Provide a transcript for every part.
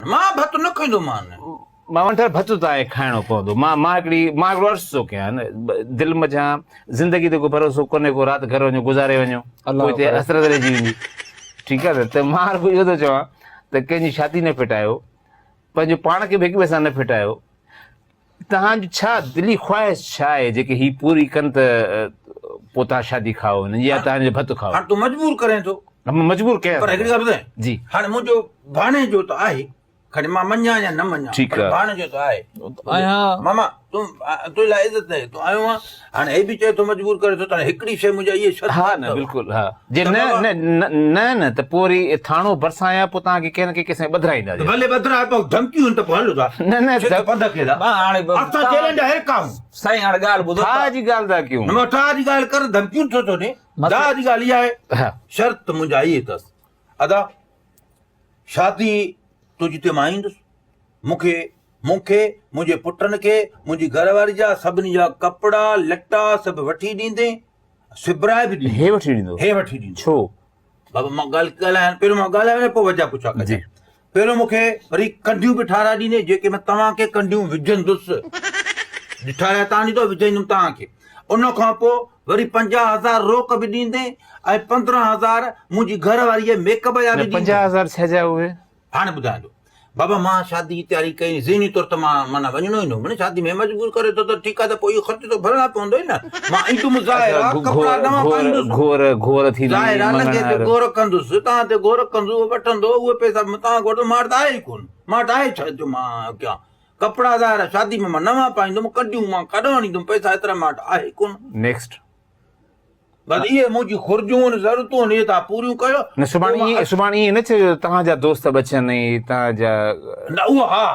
مان ڀت نه کائيندومان. مان وٺر ڀت توهان کي کائڻو پوندو. مان مان هڪڙي مان هڪڙو عرض ٿو ڪيان دل منجهان زندگي تي ڪو ڀروسو ڪونهي ڪو رات گهر وڃو گذاري وڃو پوء هتي حسرت رهجي ويندي ٺيڪ آهي نه ته مان رڳو اهو ٿو چوان ته ڪنهن جي شادي نه ڦٽايو پنهنجو پاڻ کي به هڪ ٻئي سان نه ڦٽايو توهان جو ڇا دلي خواهش ڇا آهي جيڪي هي پوري ڪن ته پوء توهان شادي کائو هنن جي يا توهان جو ڀت کائو. هاڻ تون مجبور ڪرين ٿو. مان مجبور ڪيان پر هڪڙي ڳالهه ٻڌايان. جي. هاڻي منهنجو ڀاڻيجو ته آهي کڻي مان مڃان يا نه مڃان پر ڀاڻيجو ته آهي. آهيان. ماما تون تنهنجي لاء عزت آهي تون آيو آهين هاڻي هي به چئي ٿو مجبور ڪري ٿو ته هاڻي هڪڙي شيء منهنجا اهي شرط ها نه بلڪل ها جي نه نه نه نه ته پوء وري ٿاڻو ڀرسان آيا پوء توهان کي ڪنهن نه ڪنهن قسم ٻڌرائينداسين. ڀلي ٻڌرائي پوء ڌمڪيون هن ته پوء هلو ٿا. نه نه ڇت پنڌ کي ٿا. مان هاڻي اسان جيلن جا هرکا آهيون. سائين هاڻي ڳالهه ٻڌو ٺاهه جي ڳالهه ٿا ڪيون. نه مان ٺاهه جي ڳالهه ڪر ڌمڪيون ڇو ٿو ڏين. ٺاهه جي ڳالهه اها آهي شرط منهنجا اهي اٿس ادا شادي تنهنجي تي مان ايندس مون کي مون کي منهنجي پٽن کي منهنجي گهر واري جا سڀني جا ڪپڙا لٽا سڀ وٺي ڏيندين سبرائي به ڏيندين. هي وٺي ڏيندو؟ هي وٺي ڏيندو. ڇو؟ بابا مان ڳالهه ڳالهايان پهريون مان ڳالهايان نه پوء وجهه پڇا ڪجي. جي. پهريون مون کي وري ڪنڍيون به ٺاهرائي ڏيندين جيڪي مان توهان کي ڪنڍيون وجهندس. ٺاهرائي توهان ڏيندو وجهندم توهان کي. ان کان پوء وري 50,000 روڪ به ڏيندين ۽ 15,000 منهنجي گهر واري جي ميڪ اپ جا به ڏيندين. 50,000 ڇا جا اهي؟ هاڻي ٻڌايان ٿو. بابا مان شادي جي تياري ڪئي ذهني طور ته مان معنيٰ وڃڻو ئي نه هو نه شادي ۾ مجبور ڪري ٿو ته ٺيڪ آهي ته پوء اهو خرچ ته ڀرڻا پوندو ئي نه مان ايندم ظاهر آهي ڪپڙا نوان پائيندس گهور گهور ٿيندي ظاهر آهي لنگهي تي گهور ڪندس توهان تي گهور ڪندس اهو وٺندو اهي پئسا توهان کان وٺندو مان وٽ ته آهي ئي ڪونه مان وٽ آهي ڇا جو مان ڪيان ڪپڙا ظاهر آهي شادي ۾ مان نوان پائيندم ڪڍيون مان ڪڏهن آڻيندم پئسا ايترا مان وٽ آهي ئي ڪونه نيڪسٽ بس اهي منهنجي گهرجون آهن، ضرورتون آهن، اهي توهان پوريون ڪيو. نه سڀاڻي ائين سڀاڻي ائين نه چئجو ته توهان جا دوست بچن ۽ توهان جا. نه اهو ها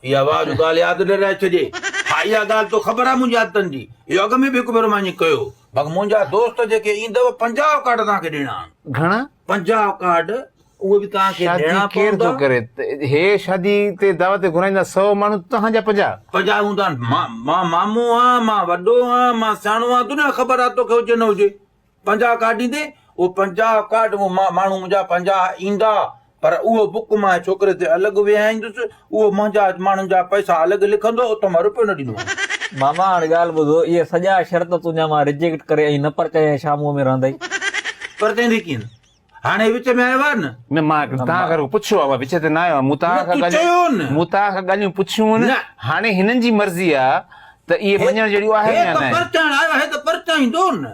اها واهه جو ڳالهه ياد ڏيارائي ڇڏي. ها اها ڳالهه تو خبر آهي منهنجي عادتن جي. اهو اڳ ۾ به هڪ ڀيرو مان ائين ڪيو. باقي منهنجا دوست جيڪي ايندؤ 50 ڪارڊ توهان کي ڏيڻا آهن. گهڻا؟ 50 ڪارڊ اهي به توهان کي شادي ڏيڻا ڪير ٿو پوندا. ڪري؟ هي شادي تي دعوت تي گهرائيندا سئو ماڻهو توهان جا 50. 50 هوندا آهن. مان مان مامو آهيان، مان وڏو آهيان، مان سياڻو آهيان، دنيا خبر آهي توکي هجي نه هجي. 50 ڪارڊ ڏيندين، اهو 50 ڪارڊ اهو مان ماڻهو منهنجا 50 ايندا، پر اهو بڪ مان ڇوڪري تي الڳ ويهائيندس، اهو منهنجا ماڻهن جا پئسا الڳ لکندو، اتو مان رپيو نه ڏيندومانس. ماما هاڻي ڳالهه ٻڌو، اهي سڄا شرط تنهنجا مان رجيڪٽ ڪري ۽ نه پرچايان ڇا منهن ۾ رهندئي؟ پرچائيندين ڪيئن؟ هاڻي وچ ۾ آيو آهي نه. نه مان توهان کان رڳو پڇيو آهي مان وچ تي نه آيو آهيان مون توهان کان ڳالهيون مون توهان کان ڳالهيون پڇيون آهن هاڻي هنن جي مرضي آهي ته اهي مڃڻ جهڙيون آهن يا نه. هي ته پرچائڻ آيو آهي ته پرچائيندو نه.